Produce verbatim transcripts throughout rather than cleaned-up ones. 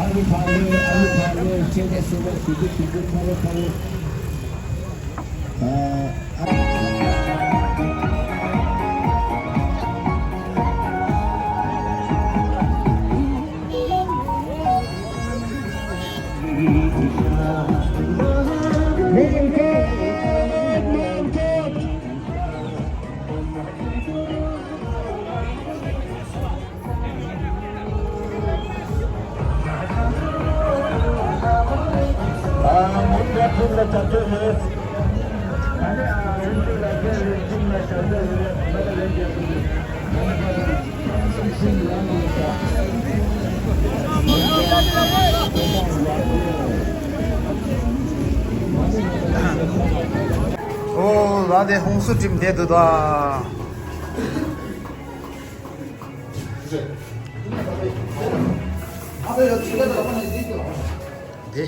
ཨ་རུ་ཕ་ལོ། ཨ་རུ་ཕ་ལོ། ཁྱེད་ཀྱི་སེམས་པ་ཞུ་རྒྱུ་ཞུ་རྒྱུ། ཕ་ལོ་ཕ་ལོ། ཨ། ཨོ་ལ་དེ་ཧོང་སུ་ཁྲིམས་བསྡད་འདུག་ད། དེ།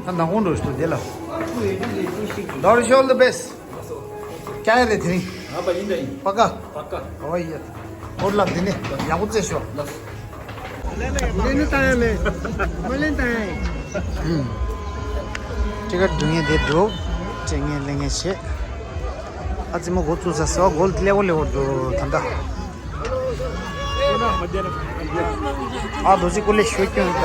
ད་ནང་ཁོང་འགྲོ་ཞིག་དེ་ལ། Dor is all the best. ཀྱ་རེ་དེ་རིང་། ཨ་ཕ་ཡིན་ད་ཡིན། པ་ཀ་པ་ཀ་ཨོ་ཡ། འོར་ལགས་དེ་ནས་ཡག་པོ་རྩེ་ཤོག་ལགས། ལེན་ནི་བཏང་ཡ་མེད། མ་ལེན་བཏང་ཡ་ཡིན། ཧུམ། ཅི་ག་སྒྲུང་ཡས་དེ་འགྲོ། ཅེ་ངས་ལེན་ངས་བྱེད། ཨ་ཙི་མོ་འགོ་བཙུགས་ས་སོ་གོལ་ལེ་བོ་ལེ་བོ་འགྲོ་ད་ད། ཨ་རྡོ་རྗེ་ཀུ་ལེ་ཤོད་ཀྱང་ད།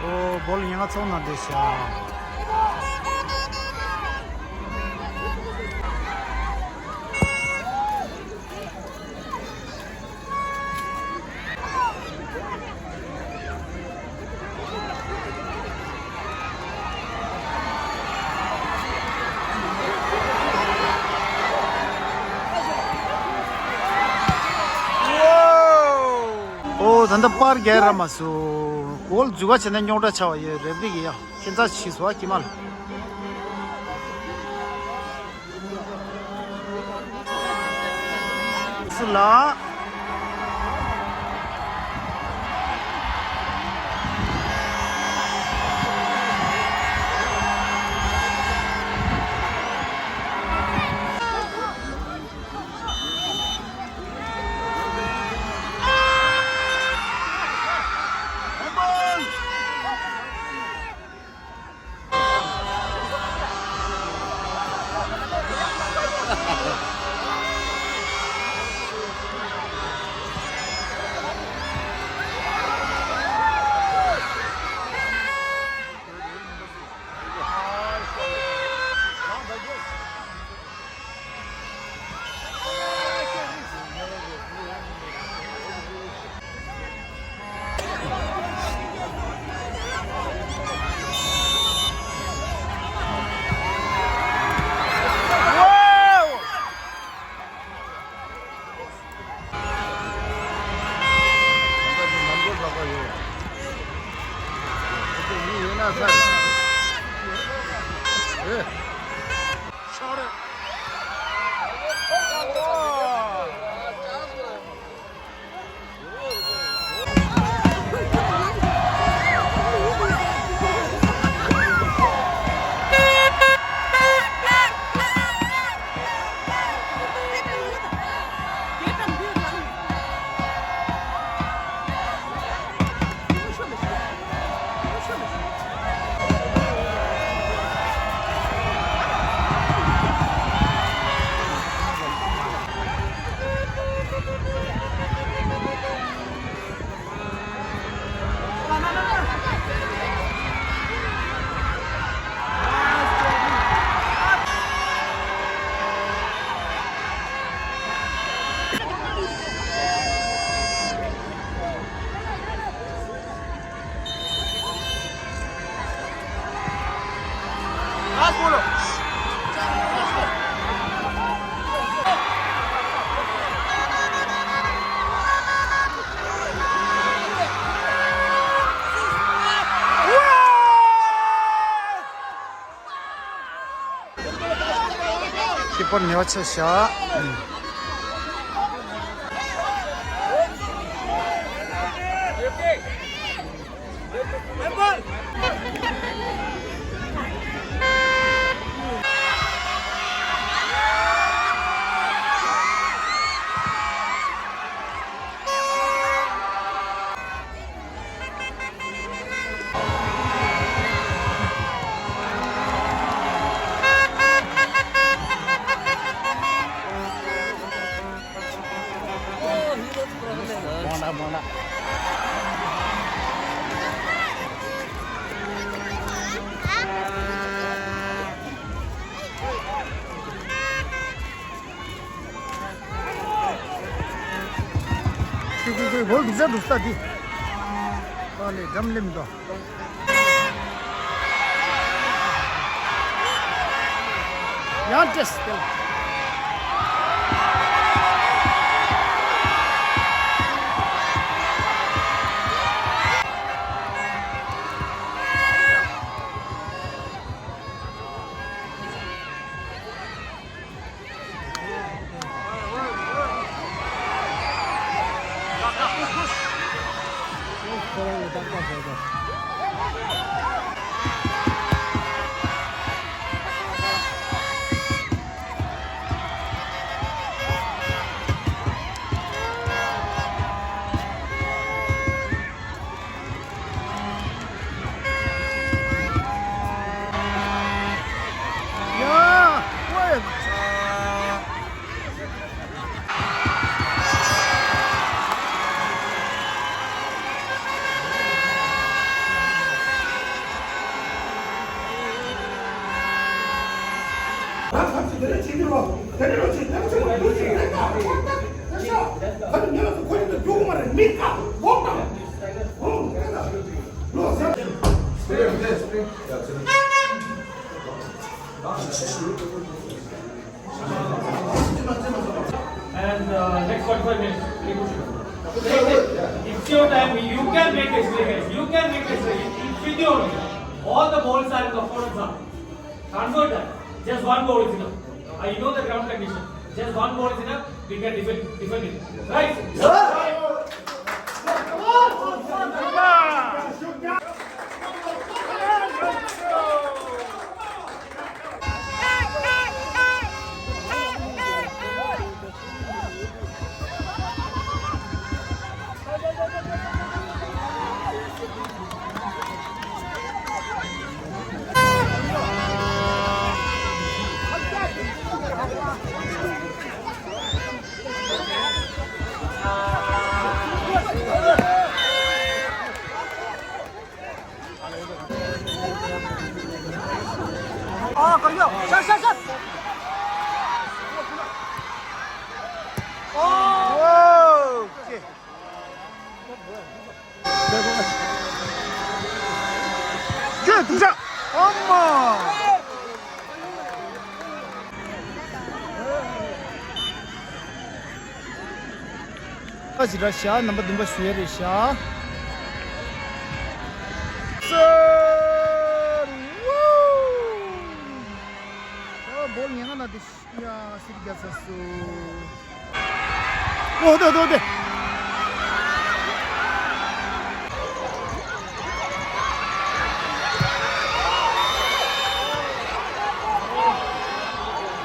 ཨོ་བོལ་ཡང་ང་ཚོགས་ན་བསྡད་ཤག་ཨོ་ད་ལྟ་པར་རྒྱག་ར་མ་སོང་། གོལ་འཛུལ་བ་བྱས་ན་རྙོག་དྲ་ཆགས་པ་ཡོད་རེད་པི་གི་ཡ། ཁྱེད་ཚ་ཕྱིས་སོ་ཨ་ཁྱི་མ་ལ། སུ་ལ། ཁྱི་པར་ཉེ་བ་ཆེ་ཤག་གོལ་འདུག་ས་འདུག་ས་འདི། ཨ་ལེ་འགྲམ་ལེམ་དོ། ཡང་ཏེས་ཏེ། And uh, next forty-five minutes. It's your time. You can make the experiment. You can make the experiment. It's with you only. All the balls are in the front zone. Convert that. Just one ball is enough. Uh, you know the ground condition. Just one ball is enough. We can defend, defend it. Right? ཨ་གར་ཡོད། ཤ་ཤ་ཤ། ཨོ། ཨོ་ཀེ། ཁྱོད་དུང་ཤ། ཨ་མ། ཨ་ཅི་ར་ཤ་རྣམ་པ་བདུན་པ་ཞུ་ཡ་རེད་ཤ། སར་ཝུ། ཨ་བོ་ཉེ་ང་ན་དེ་ཤ་སིར་རྒྱ་ཚ་སུ། ཨོ་དེ་དེ་དེ།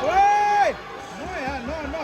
ཝེ། No, yeah, no, no.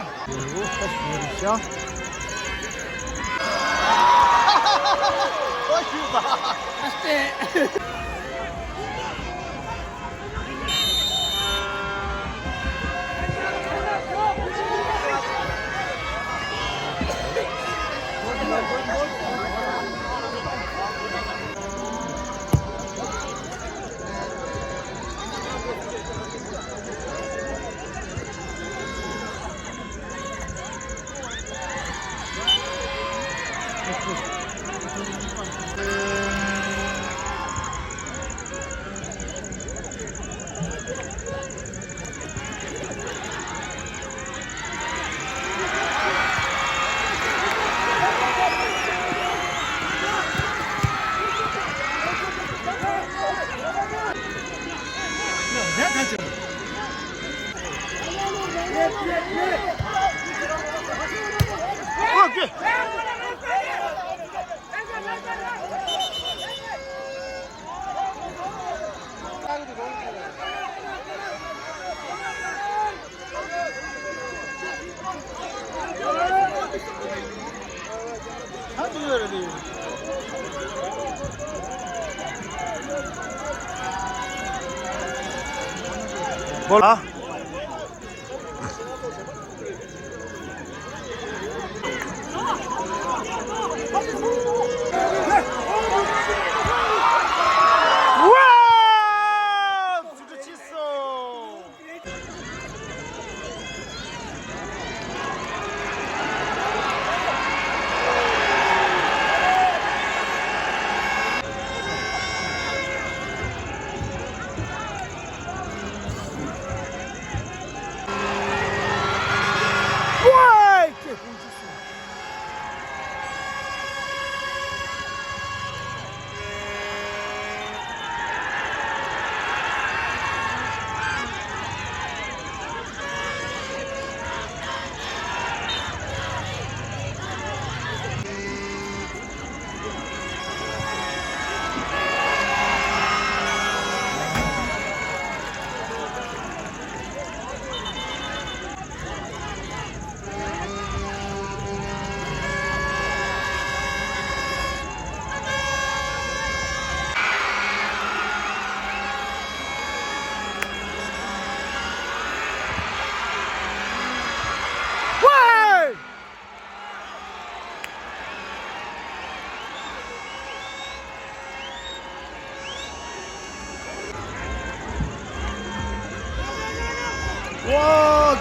ཨ།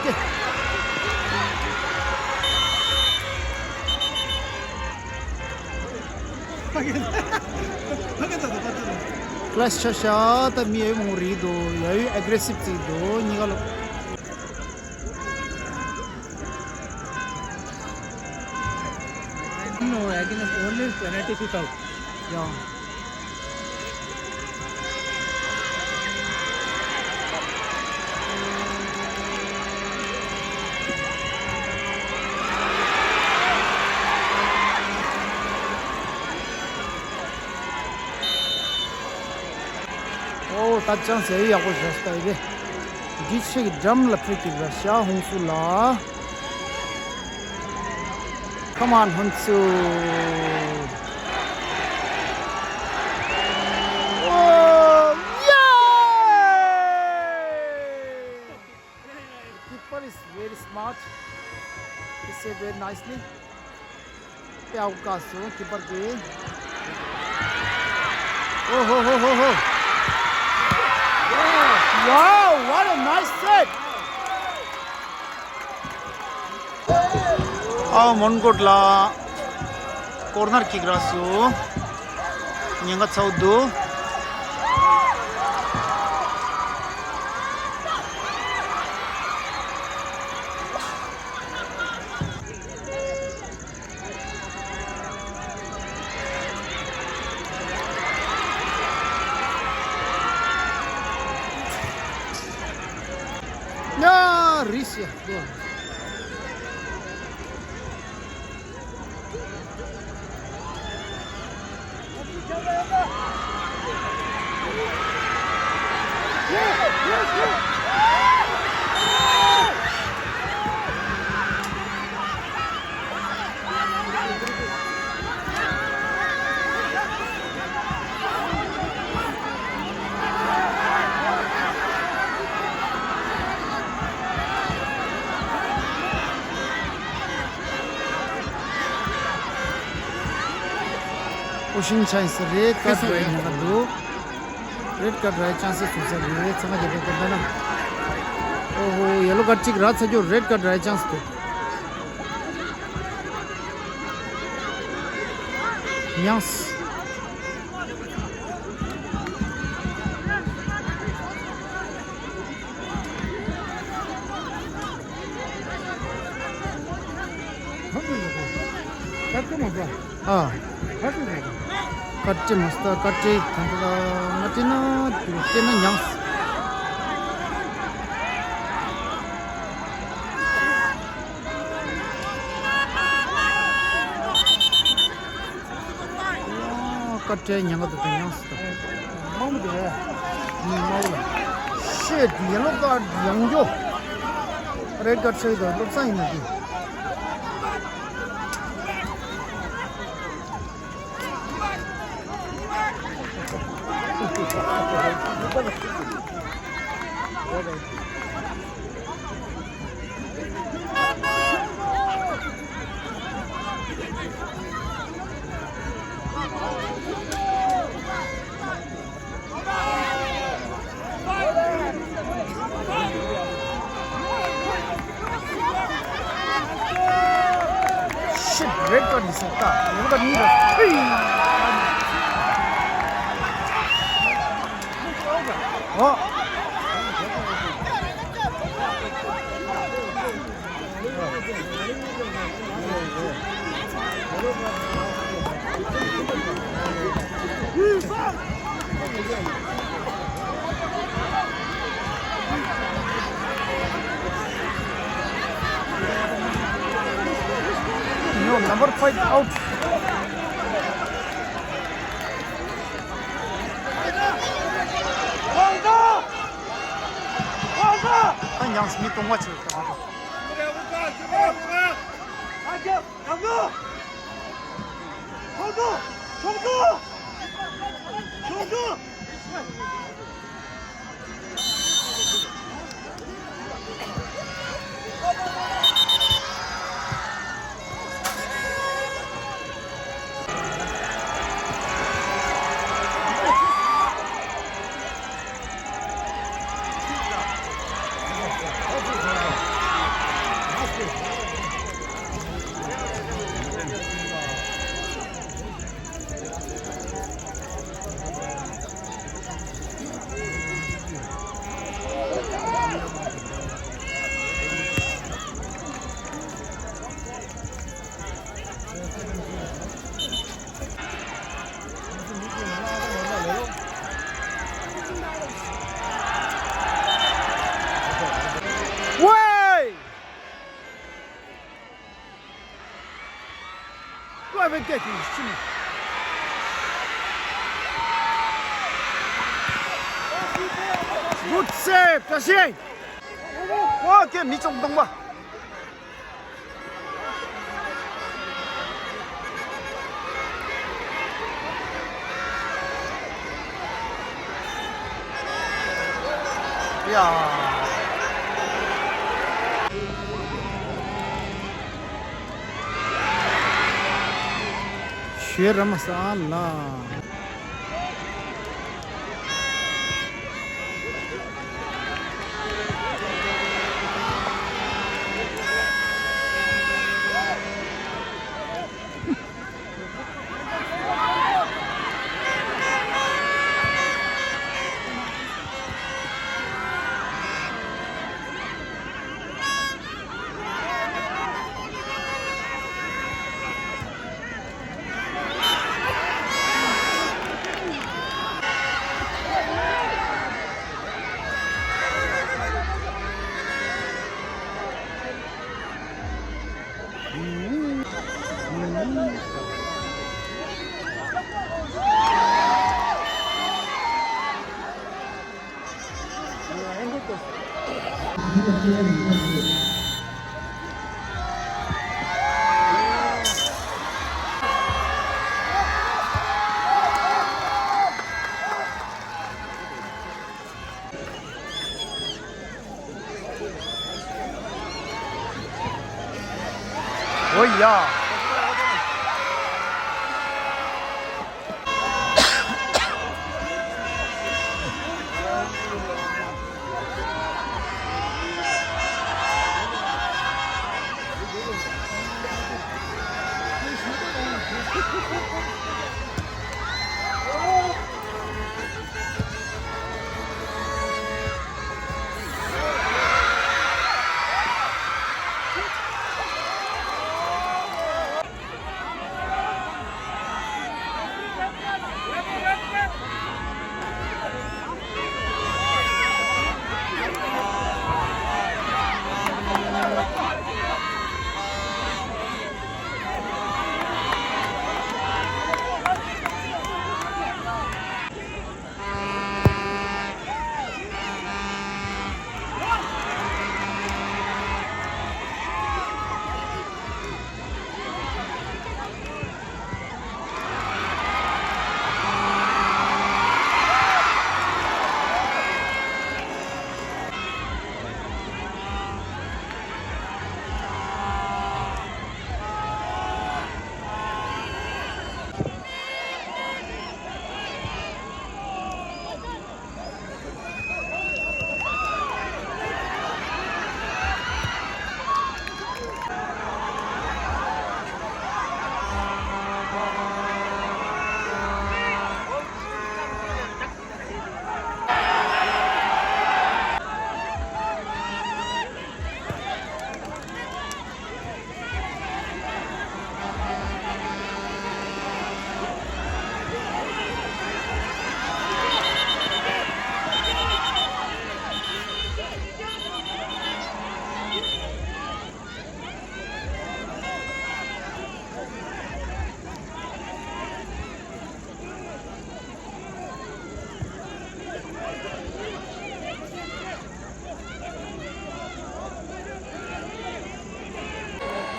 ཁ་ལས་ཆ་ཤ་ད་མི་ཡོད་མང་རིག་འདུག་ཡ་ཡོད་ཨེག་རེ་སིབ་ཅིག་འདུག་གཉིས་ཀ་ལ། No, I think only penalty shoot out. Yeah. ཨོ། ད་ཅང་ཟེར་ཡག་པོ་བཟོས་ད་ཡི་རེད། འདི་ཆེ་གི་འགྲམ་ལ་ཕུད་ཀྱི་ར་ཤ་ཧུན་སུ་ལ། Come on, Hunsu. Oh, yeah! Keeper is very smart. He saved very nicely. Pe au kasu, keeper ke. Oh, ho, ho, ho, ho. Wow, what a nice save. ཨའོ། མོན་གྷོ་ལ་ཀོར་ནར་ཀིག་རག་སོང་། ཉེན་ཁ་ཚ་བོ་འདུག་ཡ། རིས་ཡ། ཨོ་ཤིན་ཆའི་སི་རེད་ཀར་རའི་ཉེན་ཁ་འདུག་རེད་ཀར་རའི་ཅང་སི་བཟོ་ས་རེད། ཚང་མ་རྒྱབ་པའི་ཀར་ད་ན། ཨོ་ཧོ། ཡེ་ལོ་ཀར་གཅིག་རག་ཚར་རྒྱུ། རེད་ཀར་རའི་ཅང་སི་འདུག་ཉངས། ཨ། ཀ་ཏྲེ་མ་སྟ་ཀ་ཏྲེ་ཐང་ལ་མ་ཏྲེ་ན་ཏྲེ་ན་ཉངས། ཀ་ཏྲེ་ཉང་ག་དུ་དུ་ཉངས་སུ་དུ། མང་མོ་དེ། མི་མང་ལ། ཤེས་དེ་ཡེ་ལོ་ཀར་ཡང་འགྱོ། རེད་ཀར་ཆེ་དུ་སློབ་ས་ཡིན་ན་དེ། Shit, red card is a car. Red card need a three. Oh. No, number five out. ཨ་ཡང་མི་གཏོང་བ་བྱེད། Good save, བཀྲ་ཤིས། ཨོ་ཀེ། མི་ཚོགས་སྟོང་པ། ཡ། ཤེས་ར་མ་ས་ལ། ཨོ་ཡ།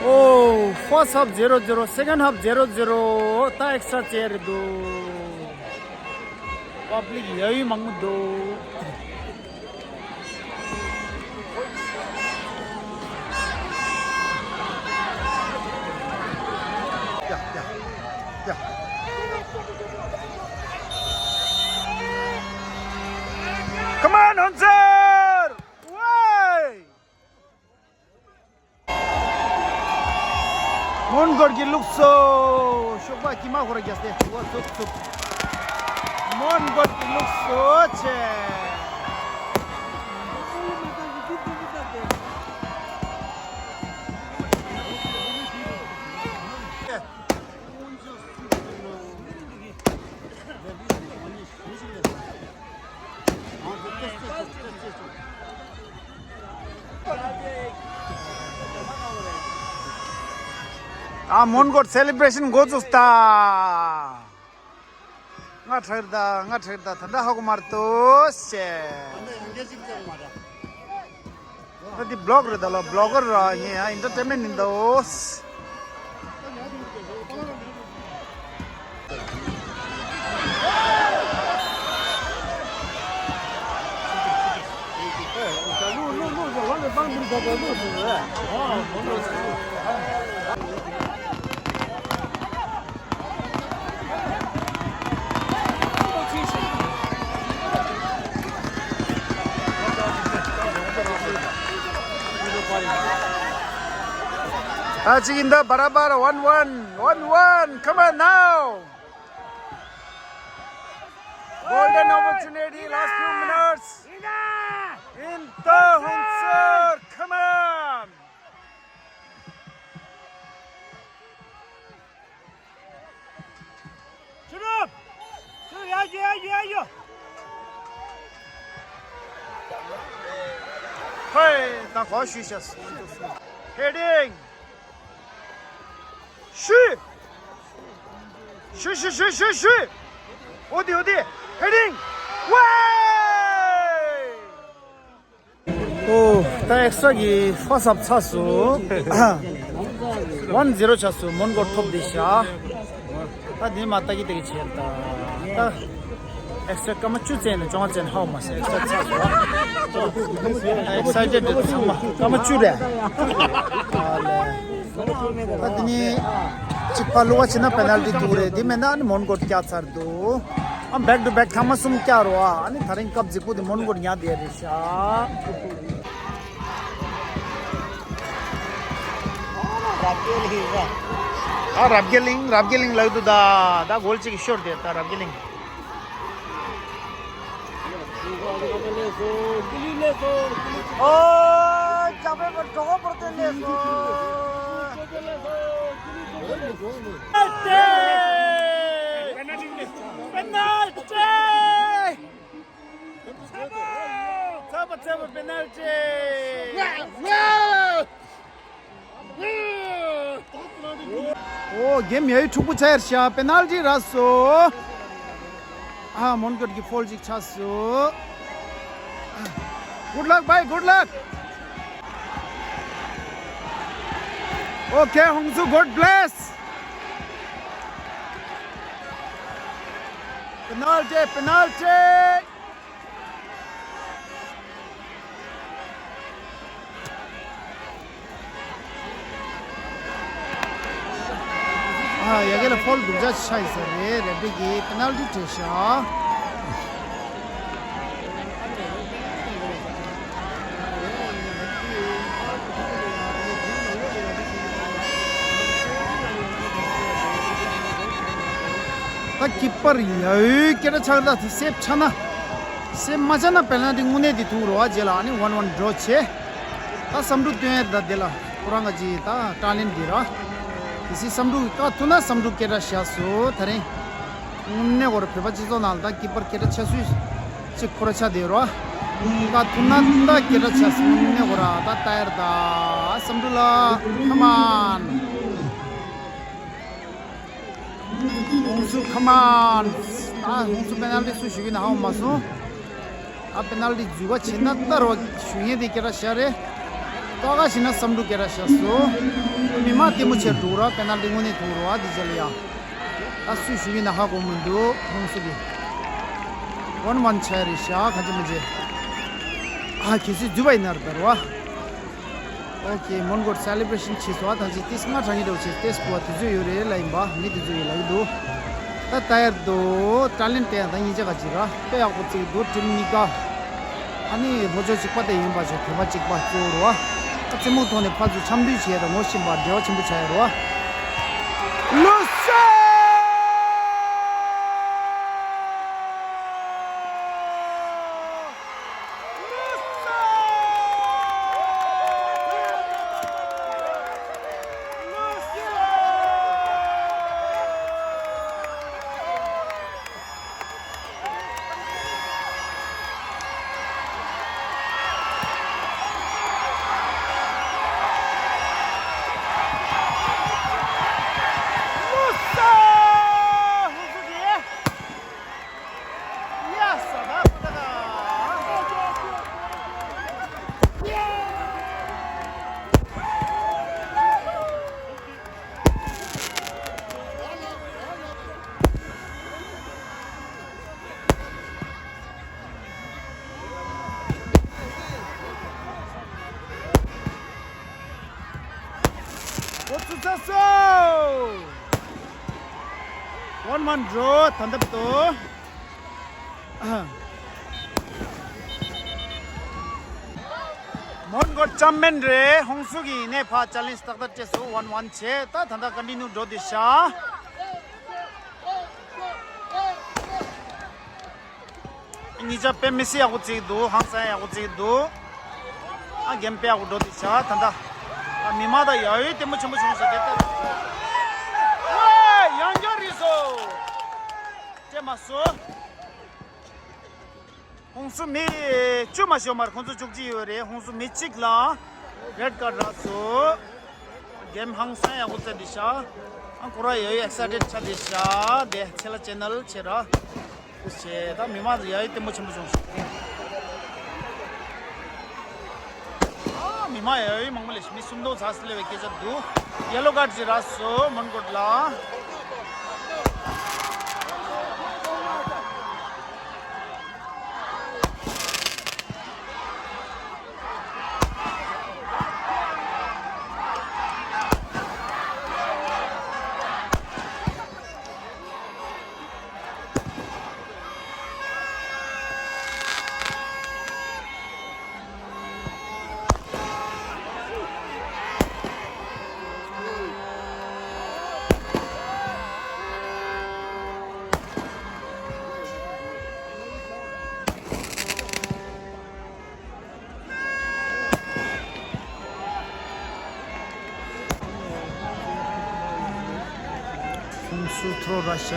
Oh, first half zero zero, second half zero zero. ད་extra time རེད་འདུག Public ཡ་ཡུལ་མང་པོ་འདུག Come on, Hunter! Way! མོན་གྷོ་གི་ལུགས་སྲོལ། གཤོག་པ་དཀྱིལ་མ་ཧོ་ར་རྒྱ་སྟེ་ཚུགས་པ་ཚུགས་ཚུགས། མོན་གྷོ་གི་ལུགས་སྲོལ་ཆེ། ཨ་མོན་གྷོ་སེ་ལི་བྷ་རེ་ཤན་འགོ་བཙུགས་ད། ང་ཁྲིར་ད། ང་ཁྲིར་ད། ད་ད་ཧ་གོ་མར་ཏོ་ཤེ། ད་འདི་བི་ལོག་རེད་ད་ལོ། བི་ལོག་གར་ར་ཡིན། ཨ་ཨིན་ཊར་ཊེན་མེན་ཊི་ཡིན་ད། ད་ཅིག་ཡིན་ད། བར་བར། ཝན་ཝན། ཝན་ཝན། Come on now. Golden opportunity, last few minutes. In the Hungsur, come on. Hey, ད་གོ་ཞུས་ཤག Heading. ཤུ། ཤུ་ཤུ་ཤུ་ཤུ་ཤུ། འོ་དེ་འོ་དེ། Heading. ཝེ། ཨོ། ད་ཨེག་སི་ཊ་ར་གི་ཕར་སི་ཧབ་ཚར་སོང་། ཝན་ཛི་རོ་ཆགས་སོང་། མོན་གྷོ་ཐོབ་བསྡད་ཤག་ད་འདི་མ་ལྟ་གི་ལྟ་གི་བྱས་ད། ད་ཨེག་སི་ཊ་ར་སྐར་མ་བཅུ་ཙམ་ནས་བཅོ་ལྔ་ཙམ་ཧ་གོ་མ་སོང་། ཨེག་སི་ཊ་ར་ཚར་སོང་། ཨེག་སའི་ཊེཌ་རེད་ཚང་མ། སྐར་མ་བཅུ་རེད། ཨ་ལེ། ད་དེ་ནི་གཅིག་ཕར་བླུག་པ་བྱས་ན་པེ་ནལ་ཊི་ཐོབ་རེད། དེ་མེད་ན་ནི་མོན་གྷོ་བསྐྱལ་ཚར་འདུག་ཨ་བེག་ཊུ་བེག་ཐེངས་མ་གསུམ་བསྐྱལ་རོ། ཨ་ནི་ད་རིང་སྐབས་གཅིག་པོ་དེ་མོན་གྷོ་ཉར་བསྡད་རེད་ཤག་རབ་རྒྱལ་གླིང་ར། ཨ་རབ་རྒྱལ་གླིང་། རབ་རྒྱལ་གླིང་ལབ་འདུག་ད་ད་གོལ་གཅིག་ཤོར་བསྡད་ད་རབ་རྒྱལ་གླིང་། ཨོ། རྒྱ་བལ་པ་གྲོགས་པོ་བོར་ཏེ་ལས་སོ། པེ་ནལ་ཊི། ཚ་པ་ཚ་པ་པེ་ནལ་ཊི། ཨོ། གེམ་ཡ་ཡི་འཁྲུག་པོ་ཆགས་ཡར་ཤག་པེ་ནལ་ཊི་རག་སོང་། ཨ་མོན་གྷོ་གི་ཕོལ་ཅིག་ཆགས་སོང་། Good luck, bhai, good luck. Okay, Hongsu, God bless. Penalty, penalty. ཨ། ཡ་གི་ལ་ཕོལ་སྡུག་ཅག་ཆགས་ཡིན་ས་རེད། རེ་ཕི་རི་གིས་པེ་ནལ་ཊི་སྤྲད་ཤག་ད་ཀི་པར་ཡ་ཡོའི་སྐད་སྒྲ་ཆགས་ད་དེ་སེབ་ཆགས་ན། སེབ་མ་ཆགས་ན་པེ་ནལ་ཊི་དངོས་གནས་དེ་ཐུག་རོ་བ། རྗེས་ལ་ཨ་ནི་ཝན་ཝན་ཌོ་བྱས། ད་བསམ་འགྲུབ་སྟོན་ཡས་ད་དེ་ལ་ཁོ་རང་ག་ཅི་ད་ཊ་ལེན་ཊི་འདི་ར། དེ་སི་བསམ་འགྲུབ་ཀྱི་བཀག་ཐུབ་ན། བསམ་འགྲུབ་སྐད་སྒྲ་བཞག་སོང་ད་རིང་། དངོས་གནས་ཁོ་ར་བོད་པ་སྤྱི་ཚོགས་ནང་ལ་ད་ཀི་པར་སྐད་སྒྲ་ཆགས་སྲོལ་ཅིག་ཁོ་ར་ཆགས་བསྡད་རོ། བཀག་ཐུབ་ན་ད་སྐད་སྒྲ་ཆགས་སོང་། དངོས་གནས་ཁོ་ར་ད་ལྟ་ཡར་ད་བསམ་འགྲུབ་ལ་ཁ་མན། ཧུང་སུ་ཁ་མན། ད་ཧུང་སུ་པེ་ནལ་ཊི་སུ་ཞུ་གི་ན་ཧ་གོ་མ་སོང་། ཨ་པེ་ནལ་ཊི་འཛུལ་བ་བྱེད་ན་ལྟ་རོགས་ཞུ་མཁན་དེ་སྐད་སྒྲ་བཞག་རེད། ལྟ་ག་བྱེད་ན་བསམ་འགྲུབ་སྐད་སྒྲ་བཞག་སོང་། མི་མང་ལྟད་མོ་བྱས་འགྲོ་ར། པེ་ནལ་ཊི་དངོས་གནས་ཐོག་རོ་ཨ་དེ་རྗེས་ལ་ཡ། ད་སུས་ཞུ་གི་ན་ཧ་གོ་མི་འདུག་ཧུང་སུ་གི། ཝན་ཝན་ཆགས་རེད་ཤག་གང་བྱེད་མི་བྱེད། ཨ་གལ་སྲིད་འཛུལ་བ་ཡིན་ན་རེད་ད་རོ་ཨ། ཨོ་ཁེ། མོན་གྷོ་སེ་ལི་བྷ་རེ་ཤན་བྱས་སོང་བ། ད་ཅི་ཏིས་མ་དྲང་ངེས་འདྲ་བོ་བྱས་ཏེ་སྐུ་བ་དུས་ཚོད་ཡོད་རེད་ལ་ཡིན་པ། མི་དུས་ཚོད་ཡོད་ལ་ཡོད་འདུག་ད་ད་ཡར་དུ་ཊ་ལེན་ཊི་ཡང་ད་སྙིང་རྗེ་ག་ཅིག་ར་དཔེ་ཡག་པོ་བརྩི་འདུག་ཊིམ་གཉིས་ཀ། ཨ་ནི་ལྷོ་ཕྱོགས་གཅིག་པ་དེ་ཡིན་པ་བྱས་བོད་པ་གཅིག་པ་གཙོ་བོ་རེད་བ། ད་རྩེད་མོ་ཐོག་ནས་ཕར་ཚུར་འཆམ་མཐུན་བྱས་དང་ངོ་ཤེས་པ་འབྲེལ་བ་ཆེན་པོ་ཆགས་ཡོད་རེད་བ། ལོ་སོ། འགོ་ཚུགས་ཚར་སོང་། ཝན་ཝན་འགྲོ་ད་འདབ་ཏོ། མོན་གོ་ཅམ་མེན་རེད། ཧོང་སུ་གི་ཡིན་ནས་ཕ་ཅ་ལེན་ཏག་ཏག་བྱས་སོང་། ཝན་ཝན་བྱས། ད་ད་ད་ཀོན་ཊི་ནིའུ་འགྲོ་དེ་ཤ། གཉིས་ཆ་དཔེ་མི་སྲིད་ཡག་པོ་བརྩིགས་འདུག་ཧང་སང་ཡག་པོ་བརྩིགས་འདུག་ཨ་གེམ་དཔེ་ཡག་པོ་འགྲོ་དེ་ཤ་ད་ད། ཨ་མི་མང་ད་ཡ་ཡོད་དེ་མོ་ཆེན་པོ་བྱུང་ཟེར་དེ་ལྟར། ཨོ། ཡང་བསྐྱར་རིས་སོ། སྤྲད་མ་སོ། ཧོང་སུ་མི་བཅུ་མ་ཤོར་མར་ཁོང་ཚོ་བཅུ་གཅིག་ཡོད་རེད། ཧོང་སུ་མི་གཅིག་ལ་རེད་ཀར་རག་སོ། གེམ་ཧང་སང་ཡག་པོ་རྩེ་དེ་ཤ། ཨ་ཁོ་ར་ཡོད་ཡོད་ཨེག་སའི་ཊེཌ་ཆ་དེ་ཤ། དེ་ཆེ་ལ་ཅེ་ནལ་ཆེ་ར། དེ་ཆེ་ད་མི་མང་ཡ་ཡོད་ལྟད་མོ་ཆེན་པོ་བྱུང་སོང་། ཨ་མི་མང་ཡ་ཡོད་མང་པོ་ལས་མི་སུམ་སྟོང་ཚ་སི་ལེ་བའི་སྐད་ཆ་འདུག་ཡེ་ལོ་ཀར་ཅིག་རག་སོ་མོན་གོ་ལ། ཁོང་ཚོ་ཐོ་ར་ཤ།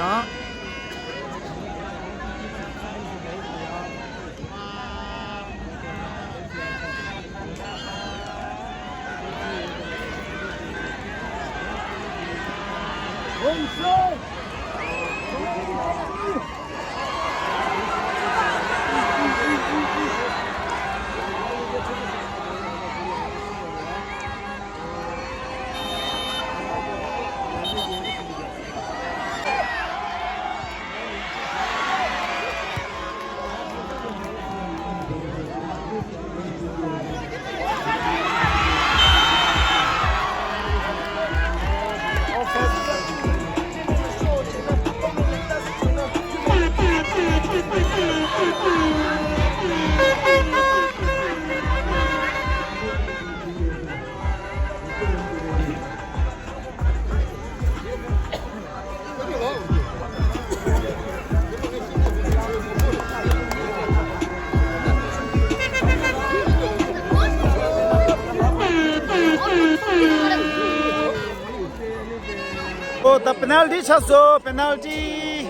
ཨོ་ད་པེ་ནལ་ཊི་ཆགས་སོང་། པེ་ནལ་ཊི།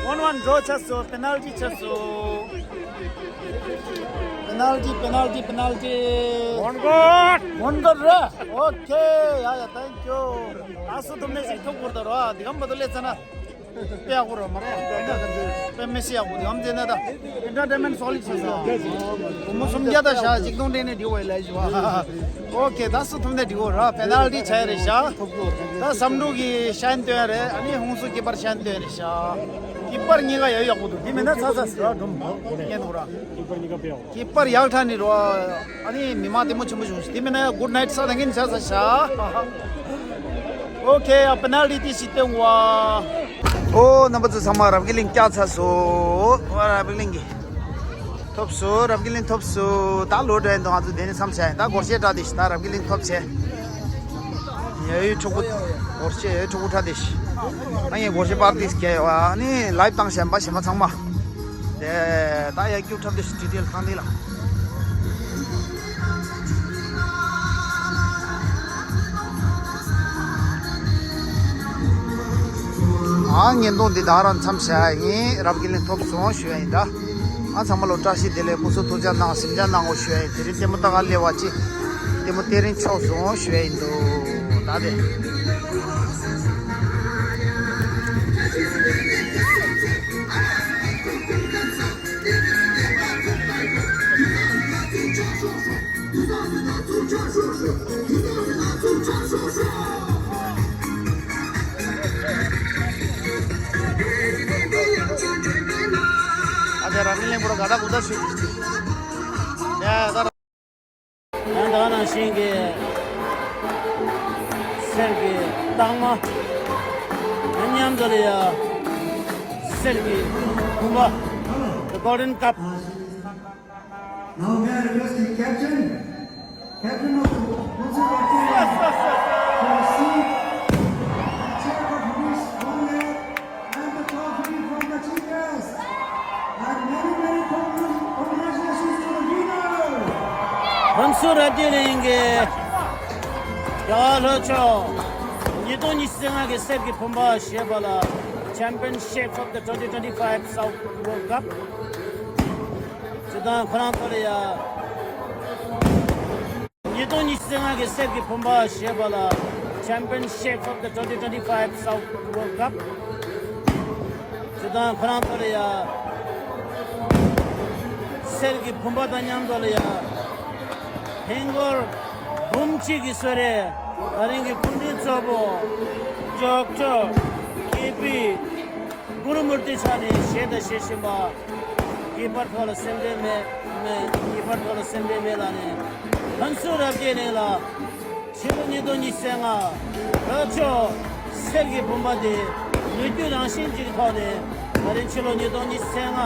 ཝན་ཝན་ཌོ་རོ་ཆགས་སོང་། པེ་ནལ་ཊི་ཆགས་སོང་། པེ་ནལ་ཊི། པེ་ནལ་ཊི། པེ་ནལ་ཊི། མོན་གྷོ། མོན་གྷོ་རེད། ཨོ་ཁེ། ཡ་ཡ། ཐེང་ཀྱུ། ད་སུ་ཐུབ་ནས་ཞིག་ཐུབ་དགོས་ད་རོ། འདི་གམ་བ་དུ་ལས་ཚ་ན། དཔེ་ཡག་པོ་རོ་མ་རེད། དཔེ་མི་སྲིད་ཡག་པོ་འདི་གམ་ཚེ་ན་ད། ཨེན་ཊར་ཊེན་མེན་ཊི་སོ་ལིཌ་ཆགས་སོང་། སྒོར་མོ་སུམ་བརྒྱ་དང་ཞག་གཅིག་སྟོང་སྤྲད་ནས་འགྲིག་པ་ལས་ཞུ་བ། ཨོ་ཁེ། ད་སུ་ཐུབ་ནས་འགྲིག་གོ་ར། པེ་ནལ་ཊི་ཆགས་རེད་ཤག་ད་བསམ་འགྲུབ་ཀྱི་ཤན་སྟོན་རེད། ཨ་ནི་ཧུང་སུ་ཀི་པར་ཤན་སྟོན་རེད་ཤག་ཀི་པར་གཉིས་ཀ་ཡག་ཡག་པོ་འདུག་དེ་མིན་ན་ཚ་ཚ་ཟེར་བ་སྒྲུང་ངས་འདུག་ར། ཀི་པར་ཡག་ཐག་ནི་རོ། ཨ་ནི་མི་མང་ལྟད་མོ་ཆེན་པོ་བྱུང་ཞིག་དེ་མིན་ན་ཡང་གུཌ་ནའིཊ་ས་ད་ངན་ཆགས་ས་ཤག་ཨོ་ཁེ། ཡ་པེ་ནལ་ཊི་དེ་ཞིག་སྟོན་བ། ཨོ་རྣམ་པ་ཚོ་ཚང་མ་རབ་རྒྱས་གླིང་བཀྱག་ཚར་སོང་། ཨོ་རབ་རྒྱས་གླིང་གི་ཐོབ་སོང་། རབ་རྒྱས་གླིང་ཐོབ་སོང་། ད་ལོ་འདྲ་ཡིན་དུ་ང་ཚོ་དེ་ནས་མཚམས་བྱས་ཡིན། ད་སྒོར་གཞས་བསྒྲགས་དེ་ཞིག་ད་རབ་རྒྱས་གླིང་ཐོབ་བྱས། ཡ་ཡོད་ཕྲུ་གུ། སྒོར་གཞས་ཡ་ཡོད་ཕྲུ་གུ་ཁྲ་དེ་ཞིག་ཨ་ངས་སྒོར་གཞས་པར་དེ་ཞིག་རྒྱག་ཡོད། ཨ་ནི་ལའིབ་བཏང་བཞིན་པ་གཞན་པ་ཚང་མ། དེ་ད་ཡ་ཀྱུ་ཁྲབ་དེ་ཞིག་ཊི་ཊི་ཨེལ་ཁང་དེ་ལ། ཨ་བརྙན་ཐུང་འདི་ད་རང་མཚམས་བཞག་ཡིན། རབ་རྒྱས་གླིང་ཐོབ་སོང་ཞུ་ཡ་ཡིན་ད། ཨ་ཚང་མ་ལོ་བཀྲ་ཤིས་བདེ་ལེགས། སྐུ་གཟུགས་ཐུགས་ཅག་གནང་། གཟིམ་ཅག་གནང་འོ་ཞུ་ཡ་ཡིན། དེ་རིང་ལྟད་མོ་ལྟ་ག་སླེབས་པ་ཅིག་ལྟད་མོ་སྟེ་རིང་ཆོག་སོང་ཞུ་ཡ་ཡིན་འདུག་ད་དེ། ཨ་དེ་རང་གི་གླིང་པོ་ག་ད་གུ་ད་ཞུ། ཡ་ད། ཡང་ད་ག་ནང་བཞིན་གྱི། གསེར་གྱི་རྟགས་མ། མཉམ་དུ་ལ་ཡ་གསེར་གྱི་བུམ་པ། The Golden Cup. Now may I request the captain, captain of the Bonsai Rugby to receive the cheque of rupees one lakh and the trophy from the chief guest. And many, many congratulations to the winner. ཧམ་སུ་རབ་རྒྱས་གླིང་གི་རྒྱལ་བ་ལྷོ་ཕྱོགས་ཉིས་སྟོང་ཉི་ཤུ་རྩ་ལྔ་གི་གསེར་གྱི་བུམ་པ་ཞེས་པ་ལ། Championship of the twenty twenty-five South World Cup. ཇི་ལྟར་ཁོ་རང་ཚོ་ལ་ཡ། ཉིས་སྟོང་ཉི་ཤུ་རྩ་ལྔ་གི་གསེར་གྱི་བུམ་པ་ཞེས་པ་ལ། Championship of the twenty twenty-five South World Cup. ཇི་ལྟར་ཁོ་རང་ཚོ་ལ་ཡ། གསེར་གྱི་བུམ་པ་དང་མཉམ་དུ་ལ་ཡ། ཧིན་སྒོར་འབུམ་གཅིག་གི་གསོལ་རས། ད་རིང་གི་སྐུ་མགྲོན་གཙོ་བོ། ཇོག་ཇོག་ཀེ་པི། གུ་རུ་མུར་ཏི་ཆ་ནས་བཞེས་དང་བཞེས་བཞིན་པ། གྱེས་པར་ཐོག་ལ་སེམས་ཁྲལ་མེད། མེད། གྱེས་པར་ཐོག་ལ་སེམས་ཁྲལ་མེད་ལ་ནས། ཧམ་སུ་རབ་རྒྱས་གླིང་ལ། ཕྱི་ལོ་ཉིས་སྟོང་ཉི་ཤུ་རྩ་ལྔ། ལྷོ་ཕྱོགས་གསེར་གྱི་བུམ་པ་དེ་ནུས་རྒྱུ་རང་བཞིན་གྱི་ཐོག་ནས་ད་རིང་ཕྱི་ལོ་ཉིས་སྟོང་ཉི་ཤུ་རྩ་ལྔ།